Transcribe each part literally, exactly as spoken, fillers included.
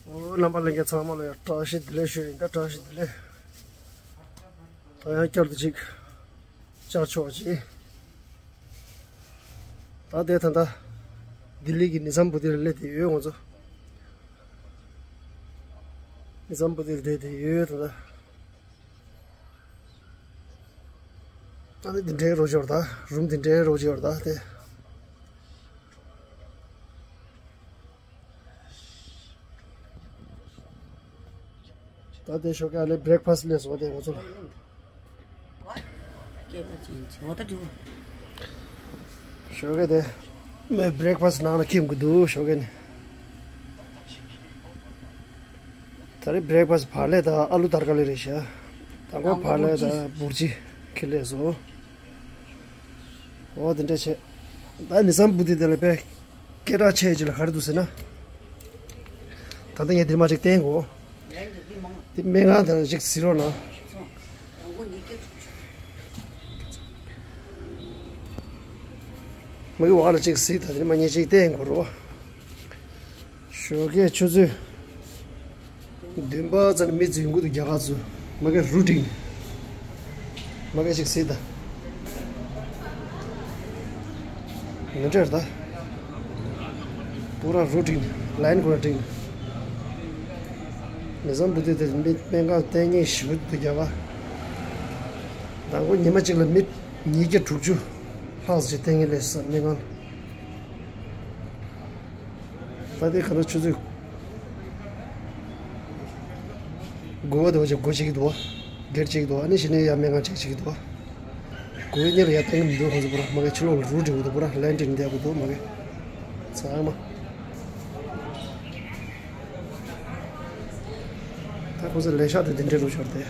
ཨོ། རྣམ་པ་ལྷན་རྒྱས་ཚང་མ་ལ་ཡང་བཀྲ་ཤིས་བདེ་ལེགས་ཞུ་ཡིན། ད་བཀྲ་ཤིས་བདེ་ལེགས། ད་ཡང་བསྐྱར་དུ་ཅིག་བཅར་ཆོག་ཅིག་ད་ལྟའི་ད་ལྟ་ལྡི་ལི་གི་ནི་ཛམ་བུ་དི་ལ་སླེབས་བསྡད་ཡོད་ང་ཚོ། ནི་ཛམ་བུ་དི་ལ་བསྡད་བསྡད་ཡོད་ད་ལྟ། ད་ནི་འདི་འདྲའི་རོ་ཅོར་ད་རུམ་འདི་འདྲའི་རོ་ཅོར་ད་དེ། ད་དེ་ཞོགས་ཀས་ཨ་ལེ་བྷི་རེག་ཕ་སི་སླེབས་སོང་དེ་ང་ཚོ་ལ། སྐད་པ་ཅན་བྱེད་འོ་ད་འགྲིག་ཞོགས་ཀས་དེ་མོས་བྷི་རེག་ཕ་སི་ནང་ལ་འཁྱེར་དགོས་འདུག་ཞོགས་ཀས་ནས། ད་རེས་བྷི་རེག་ཕ་སི་བག་ལེབ་དང་ཨ་ལུ་དར་དཀར་ལེ་རེད་ཤག་དང་པོ་བག་ལེབ་དང་འབུར་ཅི་ཁྱེར་སླེབས་སོང་། འོ་དེ་འདྲ་བྱས། ད་ནི་ཛམ་བུ་དི་དེ་ལ་དཔེ་སྐད་གྲགས་ཆེ་ཅིག་ལ་ག་རེ་འདུག་ཟེར་ན། ད་ལྟ་ངས་འདིར་མ་ཅིག་བསྟན་གོ་དེ་སྨན་ཁང་དེ་ལ་ཅིག་གཟིགས་རོགས་གནང་། མ་གི་བ་ལ་ཅིག་གཟིགས། ད་འདིར་མ་ངས་ཅིག་བསྟན་གོ་རོ། ཞོགས་ཀས་ཆུ་ཚོད་བདུན་པ་ཙམ་ནས་མི་འཛིན་གུ་འདུག་རྒྱ་གར་ཚོ། མ་གི་རུ་ཏིང་། མ་གི་ཅིག་གཟིགས་ད། ངན་འདྲ་ད། པུ་ར་རུ་ཏིང་། ལའིན་པུ་ར་ཏིང་། ནི་ཛམ་བུ་དི་དེ་མི་སྨན་ཁང་བསྟེན་མཁན་ཞེ་པོ་འདུག་རྒྱ་གར། དང་པོ་ཉི་མ་གཅིག་ལ་མི་ཉིས་བརྒྱ་དྲུག་ཅུ་ལྷག་ཙམ་ཞིག་བསྟེན་མཁན་སླེབས་སོང་སྨན་ཁང་ལ། ད་ལྟའི་ཁ་ན་ཆུ་ཚོད་དགུ་པ་དེ་བ་ཅིག་སྒོ་ཕྱེ་གི་འདུག་བ། སྒེར་ཕྱེ་གི་འདུག་བ། ཨ་ནི་གཞི་ནས་ཡར་སྨན་ཁང་ཅིག་ཕྱེ་གི་འདུག་བ། དགུ་པའི་ཉིན་ལ་ཡར་བསྟན་གི་མི་འདུག་ཁོང་ཚོ་པུ་ར་མ་གི་ཕྱི་ལོགས་ལ་རུ་འགྲིག་གི་འདུག་པུ་ར་ལན་འགྲིག་འདེགས་གི་འདུག་མ་གི་ཚང་མ། ད་ཁོ་ཚོ་ལས་ཤག་དེ་དེ་འདྲའི་རུ་ཤོར་ཏེ།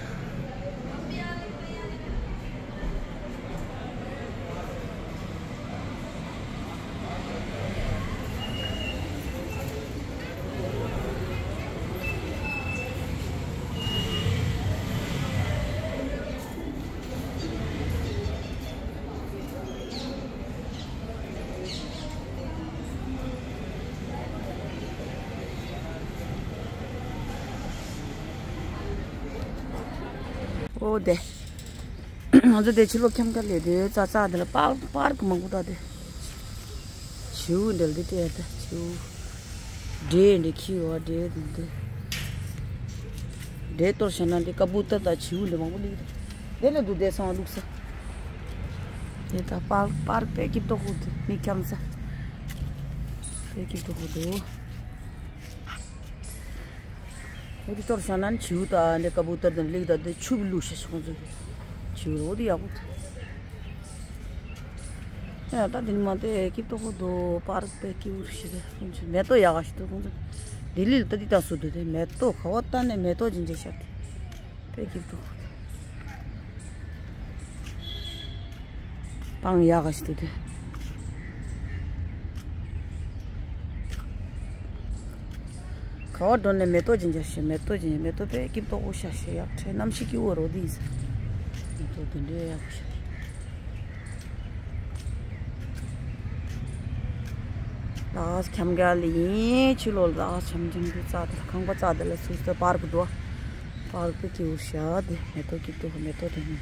ཨོ་དེ། ང་ཚོ་དེ་ཕྱི་ལོགས་འཁྱམ་ག་ལས་དེ་ཙག་ཙག་དེ་ལ་པར་པར་གི་མང་པོ་འདུག་དེ། བྱིའུ་འདྲ་འདི་སྤྲད་དེ་བྱིའུ། འདྲེ་འདྲ་ཁྱི་ཡོད་འདྲེ་འདི་འདི། འདྲེ་གཏོར་བྱས་ན་འདི་ཀ་བུ་ཏར་དང་བྱིའུ་འདྲ་མང་པོ་སླེབས་འདུག་དེ་ལ་འདུག་དེ་སང་བླུགས་ས། དེ་ད་པར་པར་དཔེ་སྐྱིད་ཏོག་ཧུ་འདུག་མི་འཁྱམ་ས། དཔེ་སྐྱིད་ཏོག་ཧུ་འདུག་འོ་དེ་གཏོར་བྱས་ན་བྱིའུ་དང་འདི་ཀ་བུ་ཏར་དང་ལིག་དང་དེ་ཆུ་བླུགས་ཤེས་ཁོང་ཚོ་གི་བྱིའུ་འོ་དེ་ཡག་པོ་འདུག་ཨ་ད་དེ་ནི་མ་དེ་སྐྱིད་ཏོག་ཧུ་འདུག་པར་དཔེ་སྐྱིད་པོ་ཞིག་རེད། ཁོང་ཚོ་མེ་ཏོག་ཡག་ག་ཞིག་འདུག་ཁོང་ཚོ་ལྡི་ལི་ལ་ད་དེ་ལྟ་སུ་འདུག་དེ་མེ་ཏོག་ག་བ་ལྟ་ནས་མེ་ཏོག་ཅན་ཅན་ཤར་དེ་དཔེ་སྐྱིད་ཏོག་ཧུ་འདུག་སྤང་ཡག་ག་ཞིག་འདུག་དེ། ག་བ་འགྲོ་ནས་མེ་ཏོག་ཅན་ཅན་ཤར། མེ་ཏོག་ཅན་མེ་ཏོག་དཔེ་སྐྱིད་ཏོག་པོ་ཤར་ཤར་ཡག་ཁྲེ་གནམ་གཤིས་སྐྱིད་པོ་རོ་དེ་ཡིན་ས། མེ་ཏོག་དེ་འདྲའི་ཡག་པོ་ཤར། ལགས་འཁྱམ་ག་ལ་ཡིན། ཕྱི་ལོགས་ལ་ལགས་འཁྱམ་འཁྱམ་གི་རྩ་དེ་ལ་ཁང་པ་རྩ་དེ་ལ་སུ་སུ་པར་གི་འདུག་པར་གི་སྐྱིད་པོ་ཤར་དེ་མེ་ཏོག་སྐྱིད་ཏོག་མེ་ཏོག་དེ་ནི།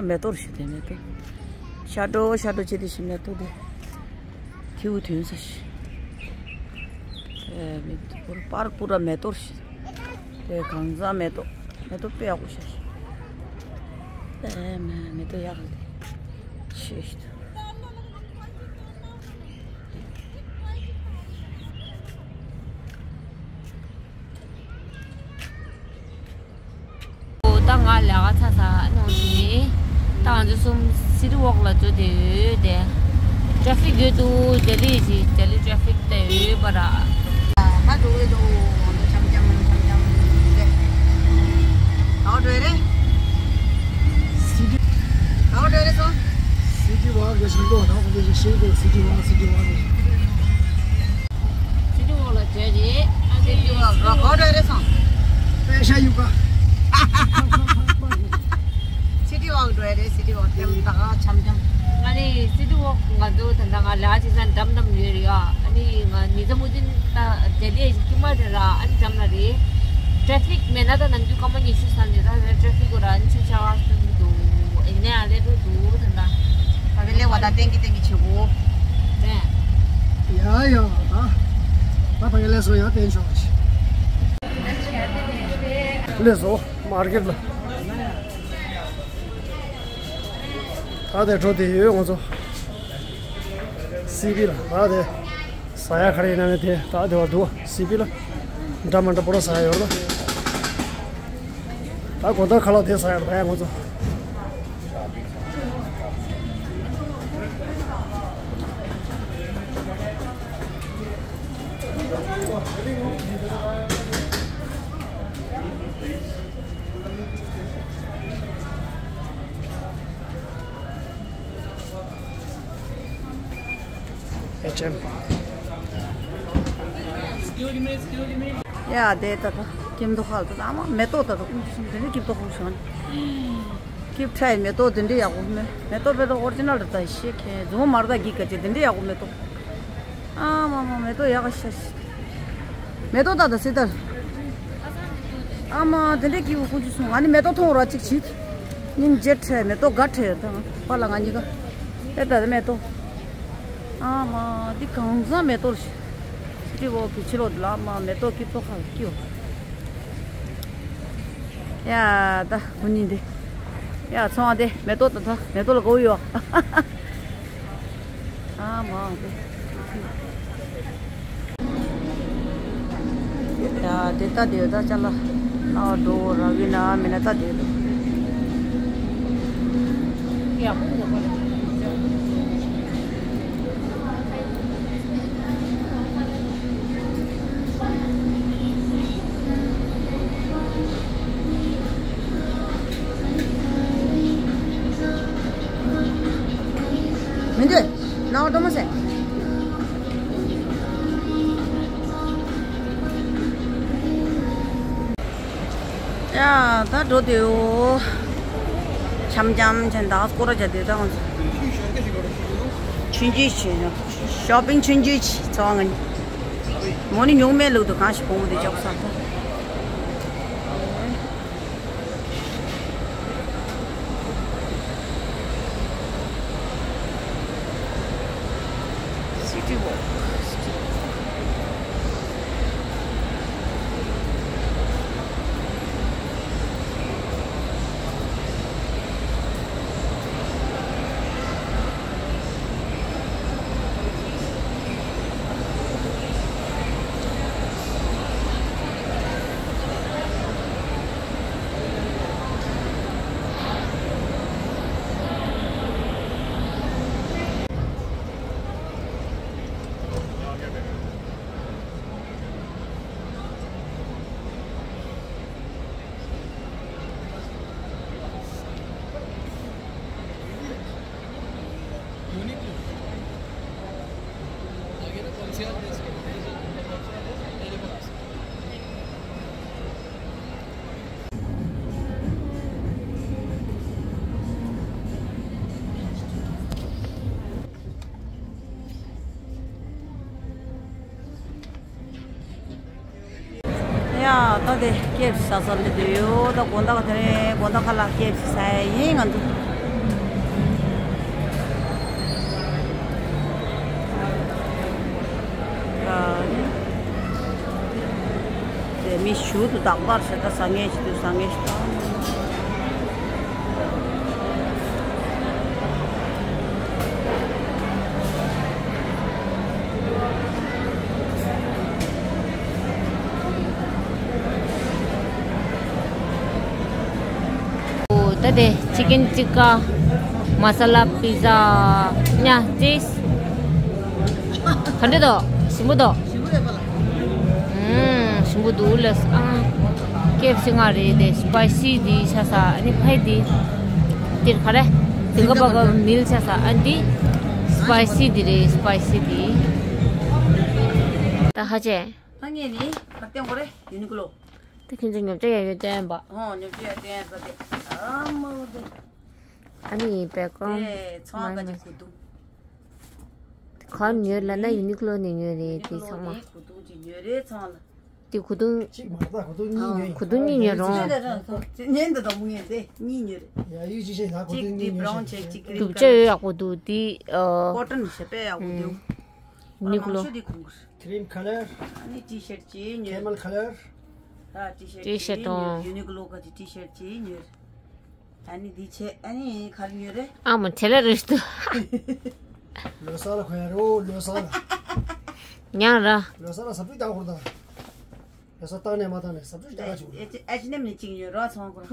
ཁོ་མེ་ཏོག་ཞིག་དེ་མེ་ཏོག་ཤ་འགྲོ་ཤ་འགྲོ་བྱེད་དེ་ཞིག་མེ་ཏོག་དེ་ཁྱེའུ་ཐོན་ས་ཞིག་ཨེ་མེ་ཏོག་པར་པུ་ར་མེ་ཏོག་ཞིག་དེ་གང་ཟག་མེ་ཏོག་མེ་ཏོག་དཔེ་ཡག་པོ་ཤར་ཤག་ཨེ་མ་མེ་ཏོག་ཡག་རེད་དེ་ཤེས་ཤིག་ད་ང་ལས་ཀ་ཚར་ཚར་གནང་ཞིང་། ད་ང་ཚོ་གསུམ་སི་ཊི་ཝོག་ལ་འགྲོ་བསྡད་ཡོད་དེ། ཊེ་ཕིག་ཡོད་འདུག་ལྡི་ལི་ཞིག་ལྡི་ལི་ཊེ་ཕིག་དེ་ཡོད་པ་ར། ད་འགྲོ་གི་འདུག་འཆམ་འཆམ་འཆམ་འཆམ་རེད། City Walk, City Walk. City Walk ལ་བྱས་རེད། City Walk རོ་གོ་རེ་རེ་སོང་། པེ་ཤ་ཡུ་ག City Walk འགྲོ་ཡ་རེད། City Walk ལྟེམ་ད་ག་འཆམ་འཆམ། ང་ནི་City Walk ང་ཚོ་ད་ལྟ་ང་ལ་ཅི་ས་འགྲམ་འགྲམ་ཡོད་རེད་ཡ། ཨ་ནི་ང་ཉི་ཟ་མུ་ཏིན་ད་དེ་ལས་ཀྱི་མ་རེད་ར། ཨ་ནི་འགྲམ་ལ་རེད། ཊེ་ཕིག་མེད་ན་ད་ནམ་རྒྱུན་སྐར་མ་ཉི་ཤུ་ས་ནས་ད་ཊེ་ཕིག་གོ་ར། ཨ་ནི་ཆུ་ཆ་བ་སུ་འདུག་ཨེ་ནས་ཨ་ལེ་འགྲོ་འདུག་ད་ད། ཕ་གི་ལེ་བ་ད་ཏེང་གི་ཏེང་གི་ཆེ་བོ། ཡ་ཡ་ད། ད་ཕ་གི་ལེ་སོ་ཡ་ཏེན་ཤོག་ཆེ། ལེ་སོ་མར་ཀེ་ཊི་ལ། ད་དེ་འགྲོ་དེ་ཡོད་ང་ཚོ། སི་པི་ལ་ད་དེ། ཟ་ཡ་ག་རེ་ཡིན་ན་མེད་དེ་ད་དེ་བར་འདུག་སི་པི་ལ། འདྲ་མ་འདྲ་པོ་ར་ཟ་ཡ་ཡོད་ལ། ད་དགོང་དག་ཁ་ལག་དེ་ཟ་ཡ་ལ་ད་ཡ་ང་ཚོ། ཨེཆ་ཨེམ། ཡ་དེ་ད་ད་ཀིམ་དོ་ཧ་ད་ད་ཨ་མ་མེ་ཏོག་ད་ད་ཀུམ་ཅི་སུམ་དེ་ནི་ཀིམ་དོ་ཧ་ཤང་། ཀིབ་ཁྲའི་མེ་ཏོག་དེ་འདྲ་ཡག་པོ་མེ་མེ་ཏོག་བེ་ཏོག་ཨོ་རི་ཇི་ནལ་རེད་ད་ཤེས་ཁེ་རྫུན་མ་རེད་ད་གི་ག་ཅི་དེ་འདྲ་ཡག་པོ་མེ་ཏོག་ཨ་མ་མ་མེ་ཏོག་ཡག་ག་ཤ་ཤ། མེ་ཏོག་ད་ད་སི་ཏར། ཨ་མ་དེ་འདྲ་ཀི་བུ་ཀུན་ཅི་སོང་ཨ་ནི་མེ་ཏོག་ཐོང་ར་ཅིག་བྱིས། སྙིང་རྗེ་ཁྲེ་མེ་ཏོག་དགའ་ཁྲེ་ད་པ་ལ་ང་གཉིས་ཀ་ཨེ་ད་མེ་ཏོག་ཨ་མ་འདི་གང་ཟག་མེ་ཏོག་ཞིག་སི་ཏི་ཝོག་གི་ཕྱི་ལོགས་འདི་ལ་ཨ་མ་མེ་ཏོག་ཀི་ཏོག་ཧ་ཀི་ཡོ། ཡ་ད་ཁོ་གཉིས་འདི། ཡ་ཚོང་བ་དེ་མེ་ཏོག་ད་ད་མེ་ཏོག་ལ་གོ་ཡོ། ཨ་མ་དེ། ཡ་དེ་ལྟ་དེ་ད་ཅ་ལག་ཨ་འགྲོ་ར་གི་ན་མི་ན་ལྟ་དེ་ད། ཡ། མི་འདོད། ནང་འགྲོ་མ་ཟེར། ཡ་ད་འགྲོ་དེའོ། འཆམ་འཆམ་ཆེན་ད་སྐོར་ར་བྱ་དེ་ད་ང་ཚོ། ཆུང་ཆུང་བྱས་ན་ཤོ་པིང་ཆུང་ཆུང་བྱས་ཚོ་ང་ནི། མོ་ནི་ཉུང་མེད་ལུག་ཏུ་གང་ཞིག་གོང་དུ་འཇོག་ས་ད། City Walk. ཡ་ད་དེ་ཀེབ་སི་ཟ་ས་སླེབས་དུས་ཡོད། ད་དགོང་དག་དེ་རིང་དགོང་དག་ཁ་ལག་ཀེབ་སི་ཟ་ཡ་ཡིན་ང་ཚོ། དེ་མི་ཞུ་དུ་དག་པར་ཟེར་ད་ཟ་ངེས་ཞིག་དུ་ཟ་ངེས་ཞིག་དང་། ད་དེ་ཅི་ཀེན་ཊི་ཀ་མ་ས་ལ་པི་ཛ་ཉ་ཅིས། ག་འདྲ་འདུག་ཞིམ་པོ་འདུག་ཞིམ་པོ་རེད་པ་ལ། ཨུམ། ཞིམ་པོ་འདུག་ལགས། ཨ། ཀེབ་སི་ང་རེད་དེ་སི་པའི་སི་འདི་ཆ་ས་ཨ་ནི་ཕའི་འདི། འདིར་ག་རེ། ཛིང་ག་བར་གར་མིལ་ཆ་ས་ཨ་འདི། སི་པའི་སི་འདི་རེད། སི་པའི་སི་འདི། ད་ཧ་ཅེ། ད་ངས་ནི་གར་སྟོན་གོ་རེད། ཡུ་ནི་ཀློ། ད་ཁྱོད་ཚོ་ཉོ་ཆ་ཡག་ཡོད་སྟོན་པ། ཨོ་ཉོ་ཆ་ཡག་སྟོན་པ་དེ། ཨ་མོ་དེ། ཨ་ནི་བེག་གི་རའུན་ཌི་དེ་ཚང་མ་ག་ཅིག་གུ་དུང་། གར་ཉོས་ལབ་ན་ཡུ་ནི་ཀློ་ནས་ཉོས་རེད་དེ་ཚང་མ། ཡུ་ནི་ཀློ་ནས་གུ་དུང་ཅིག་ཉོས་རེད་ཚང་ལ། དེ་གུ་དུང་། གཅིག་མ་རེད། ད་གུ་དུང་གཉིས་ཉོས་ཡིན། གུ་དུང་གཉིས་ཉོས་རོང་། ཉན་ད་དང་མོ་ངས་དེ་གཉིས་ཉོས་རེད། ཡ་ཡུ་ཅི་ཤེས་ད་གུ་དུང་གཉིས་ཉོས་ཤིག་ཅིག་དེ་བྲོན་ཆེ་གཅིག་ཀི་རིམ་དུབ་ཆ་ཡོད་ཡག་པོ་འདུག་དེ། ཨ། ཀོ་ཊོན་ཞེ་དཔེ་ཡག་པོ་འདུག་ཡུ་ནི་ཀློ། མང་ཤོས་དེ་གུ་དུང་རེད། ཀི་རིམ་ཁ་ལར། ཨ་ནི་ཊི་ཤར་ཊི་ཅིག་ཉོས། ཀེ་མལ་ཁ་ལར། ཨ་ཊི་ཤར་ཊི་ཊི་ཤར་ཊི་ཅིག་ཉོས། ཡུ་ནི་ཀློ་ག་ཅིག་ཊི་ཤར་ཊི་ཅིག་ཉོས། ཨ་ནི་འདི་བྱས་ཨ་ནི་ག་རེ་ཉོས་རེད། ཨ་མ་དེ་ལ་རེད་དུ། ལོ་གསར་ལ་གོན་ཡ་རོ། ལོ་གསར་ལ། ཉང་ར། ལོ་གསར་ལ་ཟ་ཕུད་ཀྱང་ཧོར་དང་། ལོ་གསར་བཏང་ནས་མ་བཏང་ནས་ཟ་ཕུད་ཀྱང་ཧ་ཅུ། ཨེཆ་ཨེཆ་ཨེན་ཨེམ་ནས་གཅིག་ཉོས་རོ་ཚོང་ཁོ་ར།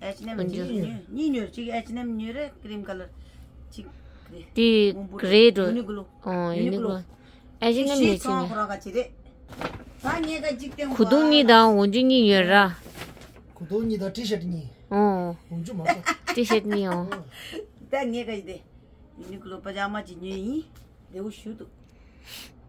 ཨེཆ་ཨེན་ཨེམ་ནས་གཅིག་ཉོས། གཉིས་ཉོས། གཅིག་ཨེཆ་ཨེན་ཨེམ་ཉོས་རེད། ཀི་རིམ་ཁ་ལར། གཅིག་རེད། དེ་གི་རེད་འགྲོ། ཡུ་ནི་ཀློ། ཨོ་ཡུ་ནི་ཀློ། ཨེཆ་ཨེན་ཨེམ་ནས་གཅིག་ཉོས། ཚོང་ཁོ་ར་ག་ཅིག་རེད། ད་ངས་ག་གཅིག་སྟོན་གོ། གུ་དུང་གཉིས་དང་འོན་ཅུ་གཉིས་ཉོས་ར། གུ་དུང་གཉིས་དང་ཊི་ཤར་ཊི་གཉིས། ཨོ། འོན་ཅུ་མ་གཏོགས། ཊི་ཤར་ཊི་གཉིས་ཨོ། ད་ངས་ག་ཡིན་དེ། ཡུ་ནི་ཀློ་པ་ཇ་མ་ཅིག་ཉོས་ཡིན། ལེའུ་ཞུ་འདུག་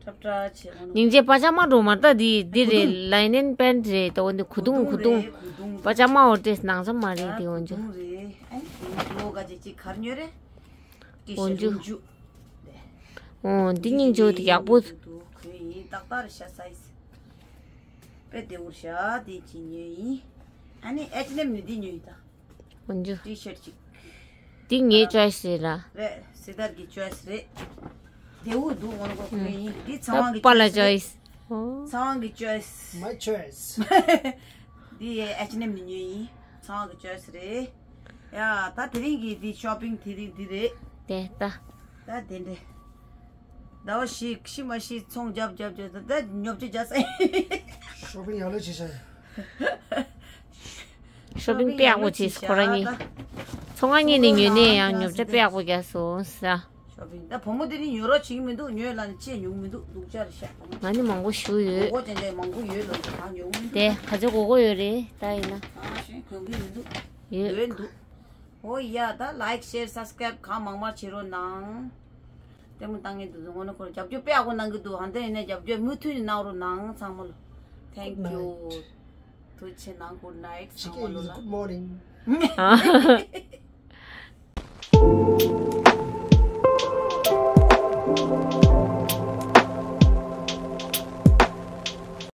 ཁྲབ་ཁྲ་བྱེད་རང་། སྙིང་རྗེ་པ་ཇ་མ་འགྲོ་མ་ལྟ་འདི་འདི་རེད། གུ་དུང་། ལའི་ནན་པེན་ཊི་རེད། ད་འོ་འདི་གུ་དུང་། གུ་དུང་། གུ་དུང་རེད། གུ་དུང་། པ་ཇ་མ་འོ་ཏེ་ནང་ཙམ་མ་རེད་དེ་འོ་འཇུ། གུ་དུང་རེད། ཨ་ནི་གུ་དུང་ལོ་ག་ཅིག་ཅིག་གར་ཉོས་རེད། ཊི་ཤར་ཊི་འོ་འཇུ། འོ་འཇུ། འོ་འདི་སྙིང་རྗེ་འདི་ཡག་པོ། འདུག་གོན་ཡིན་ཏག་ཏག་རེད་ཤག་སའི་ཛི། དཔེ་བདེ་བོར་ཤག་དེ་ཅིག་ཉོས་ཡིན། ཨ་ནི་ཨེཆ་ཨེན་ཨེམ་ནས་འདི་ཉོས་ཡིན་ད། འོ་འཇུ། ཊི་ཤར་ཊི་ཅིག་འདི་ངའི་ཅོའི་སི་རེད་ར། རེད། སྲི་ཐར་གྱི་ཅོའི་སི་རེད། བདེ་བོ་འདུག་འོ་ན་གོ་གོན་ཡིན། འདི་ཚངས་དབང་གི་པཱ་ལགས་ཅོའི་སི་རེད། ཅོའི་སི། ཨོ། ཚངས་དབང་གི་ཅོའི་སི། མའི་ཅོའི་སི། འདི་ཨེཆ་ཨེན་ཨེམ་ནས་ཉོས་ཡིན། ཚངས་དབང་གི་ཅོའི་སི་རེད། ཡ་ད་དེ་རིང་གི་འདི་ཤོ་པིང་དེ་རིང་འདི་རེད། དེ་ལྟ། ད་དེ་འདྲས། ཟླ་བ་བཞི་ཤི་མ་ཤི་ཚོང་རྒྱབ་རྒྱབ་རྒྱབ་ད་ད་ཉོ་ཆ་རྒྱག་ས་ཡིན། ཤོ་པིང་ཡག་ལོས་བྱེད་ཤག་ཤོ་པིང་དཔེ་ཡག་པོ་བྱས་ཁོ་རང་གཉིས། ཚོང་ཁང་གཉིས་ནས་ཉོས་ནས་ཡང་ཉོ་ཆ་དཔེ་ཡག་པོ་རྒྱག་སོང་ཟ། ཤོ་པིང་ད་བུ་མོ་དེ་ནི་ཉོ་རོགས་བྱེད་ཀྱི་མི་འདུག་ཉོས་ལ་ནི་ཆེས་ཉུང་མི་འདུག་སྡུག་ཅག་རེད་ཤག་ང་ནི་མང་པོ་ཞུ་ཡོད། མགོ་ཅན་ཅན་མང་པོ་ཡོད་ལ་ད་ཉོ་གི་མི་འདུག་དེ་ག་ཚོད་དགོས་མཁོ་ཡོད་རེད་ད་ཡིན་ན། ཨ་ཤེས་གོན་གི་མི་འདུག་ཡོད་ཡོད་འདུག་ཨོ་ཡ་ད་ལའིག་ཤེར་སབ་སི་ཀ་རའིབ་གང་མང་མང་བྱེད་རོགས་གནང་། ལྟད་མོ་ལྟ་མཁན་དེ་ཚོ་ངོ་ནས་ཁོར་རྒྱབ་སྐྱོར་དཔེ་ཡག་པོ་གནང་གི་འདུག་ཧང་དེ་ཡིན་ནའི་རྒྱབ་སྐྱོར་མུ་མཐུད་ནས་གནང་རོགས་གནང་ཚང་མ་ལ། Thank you. ཐུགས་རྗེ་ཆེ་གནང་། Good night ཚང་མ་ལོ་ལ། Good morning.